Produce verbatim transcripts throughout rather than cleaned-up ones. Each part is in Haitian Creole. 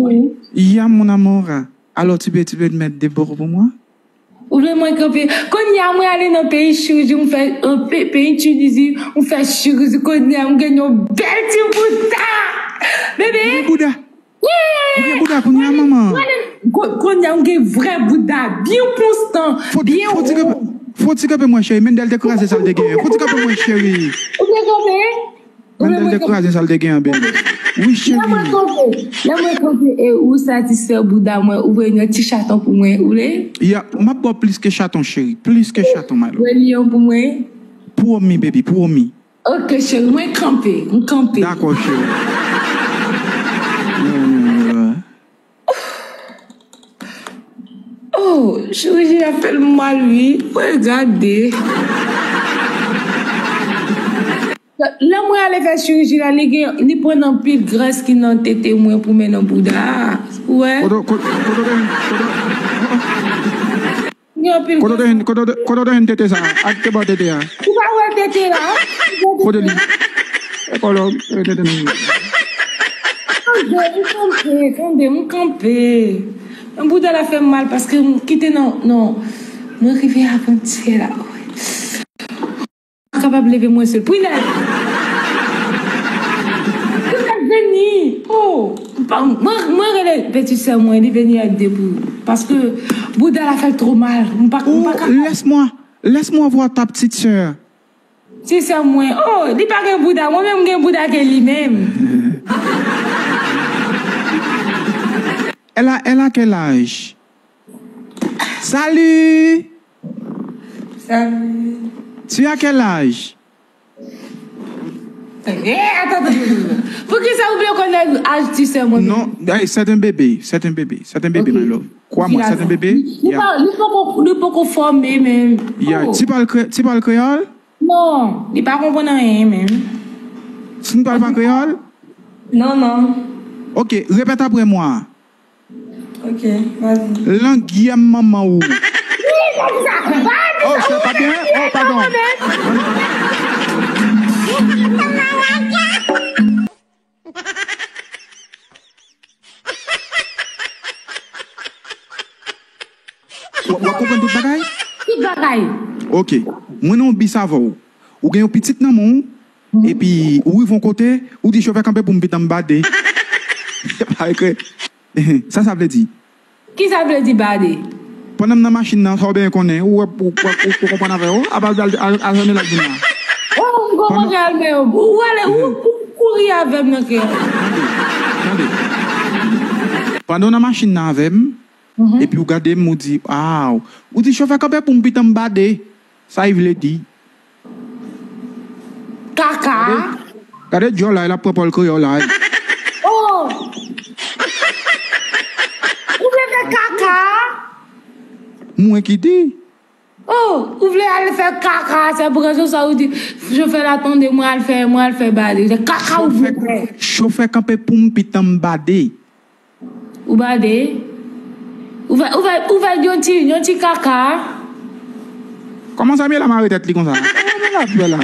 Wi. Ya, mon amour. Alors, tu peux, tu peux mettre des boules pour moi? Ou vle mwen kanpe? Kounye a, mwen ale nan peyi chiriji, m fè, euh, pe-, peyi Tinizi, m fè chiriji. Kounye a, m gen yon bèl ti bouda. Bebe! Bouda. Ou gen bouda kounye a, manman? Ko-, kounye a, m gen vrè bouda, byen konstan, byen wo. Fò ti kanpe, fò ti kanpe mwen, cheri. Mendel te kraze sa l te genyen. Fò ti kanpe mwen, cheri. Ou te kanpe? Mendel te kraze sa l te genyen, bebe. Wi, cheri. Lè mwen kanpe, lè mwen kanpe, e ou satisfè bouda mwen, ou voye yon ti chaton pou mwen, ou vle? Ya, m ap ba w plis ke chaton, cheri. Plis ke chaton, my love. Voye li yon pou mwen. Pwomi, baby, pwomi. Ok, cheri, mwen kanpe, m kanpe. Dakò, cheri. Oh, chiriji a fè l mal, wi. Mwen gade. Lè mwen ale fè chiriji la, li gen, li pran anpil grès ki nan tete mwen pou men nan bouda. Ou wè? Kote, kote, kote, kote, Gen anpil kote w te jwenn, kote w te, kote w te jwenn tete sa a? Ak te ba w tete a? Ou pa wè tete la? Kote li? E kòlòg, e tete nou. Tande, m kanpe, tande, m kanpe. Bouda la fè m mal paske m kite nan, nan, mwen rive avantyè la. Pa kapab leve mwen sèl. Pwinèz! Pwinèz vini! Oh! Pa, mwen, mwen rele peti sè mwen, li vini ede pou. Paske bouda la fè l twò mal. M pa, m pa kapab. Laisse-moi, laisse-moi voir ta petite sœur. Ti sè mwen, oh, li pa gen bouda, mwen menm m gen bouda ke li menm. Elle a, elle a quel âge? Salut! Salut! Tu as quel âge? Eh, attends, attends, attends. Poukisa ou vle konnen âge ti sè mwen menm? Non, hey, c'est un bébé, c'est un bébé, c'est un bébé, my love. Crois-moi, c'est un bébé. Li pa, li poko, li poko fòme menm. Yeah, oh. Tu parles cré-, tu parles créole? Non, li pa konprann anyen menm. Tu ne parles pas créole? Non, non. Ok, répète après moi. Ok, vas-y. Langyèm manman ou. Oh, c'est pas bien? Oh, pardon. W ap konprann tout bagay? Tout bagay. Ok. Mwen nan yon bis avè w. Ou gen yon pitit nan men w, epi ou rive yon kote, ou di chofè kanpe pou m pitan m bade. Parèt ke, sa sa vle di? Ki sa vle di bade? Pandan m nan machin nan, sa w bezwen konnen, ou wè, ou, ou, ou, ou konprann avè yo, apa al, al, al, al fèmen lak vin la. Oh, m konprann. Pandan al men yo. Ou ale, ou, ou kouri avè m nan kè. Tande, tande. Pandan w nan machin nan avè m, epi ou gade m, ou di, aw. Ou di chofè kanpe pou m pitan m bade. Sa y vle di? Kaka. Gade, gade djòl la, l ap pran pòl kreyòl la. Oh! Ou vle fè kaka? Mwen ki di. Oh, ou vle al fè kaka, se pou rezon sa ou di, chofè la tande mwen al fè, mwen al fè bade. Se kaka ou vle fè. Chofè kanpe pou m pitan m bade. Ou bade? Ou fè, ou fè, ou fè yon ti, yon ti kaka? Kòman Samuela mare tèt li konsa? Kòman Samuela ap fè la?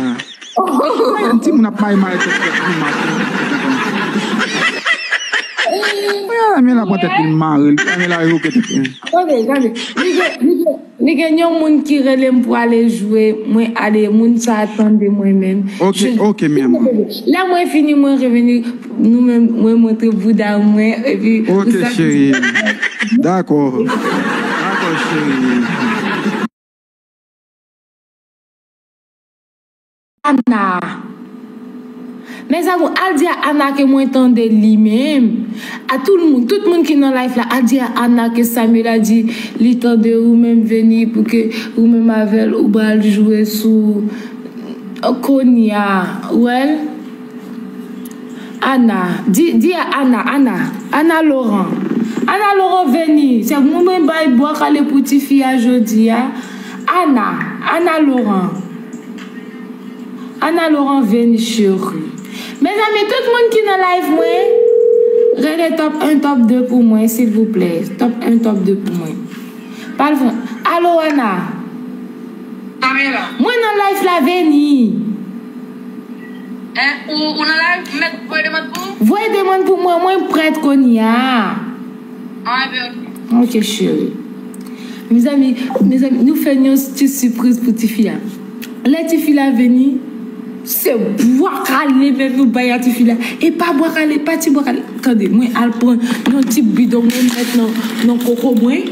Yon timoun ap mare, mare tèt, tèt li mare. Samuela pran tèt li mare, Samuela revoke tèt li. Tande, tande. Li gen, li gen, li gen yon moun ki rele m pou ale jwe, mwen ale, moun sa a tande mwen menm. Ok, ok, mi amor. Lè mwen fini, mwen revini, nou menm, mwen montre bouda mwen, epi... Ok, cheri. Dakò. Dakò, cheri. Ana. Mezanmi, al di a Ana ke mwen tande li menm. A tout moun, tout moun ki nan live la, al di a Ana ke Samuela di li tande ou menm vini pou ke ou menm avè l ou pral jwe sou kounye a, ou wè l? Ana, di, di a Ana, Ana, Ana Laurent. Ana Laurent vini, se mwen mwen bay bwa kale pou tifi a jodi a. Ana, Ana Laurent. Ana Laurent vini, cheri. Mezanmi, tout moun ki nan live mwen, rele top un, top deux pou mwen, silvouplè. Top un, top deux pou mwen. Pale fran-, alo, Ana. Mwen nan live la, vini. Hein? Ou, ou nan live? M mèt voye demann pou ou? Voye demann pou mwen, mwen prèt kounye a. Ah, ben, ok. Ok, cheri. Mezanmi, mezanmi, nou fè yon ti sipriz pou tifi a. Lè tifi la vini, se bwa kale menm nou bay a tifi la. E pa bwa kale, pa ti bwa kale. Tande, mwen al pran yon ti bidon mwen met nan, nan koko mwen.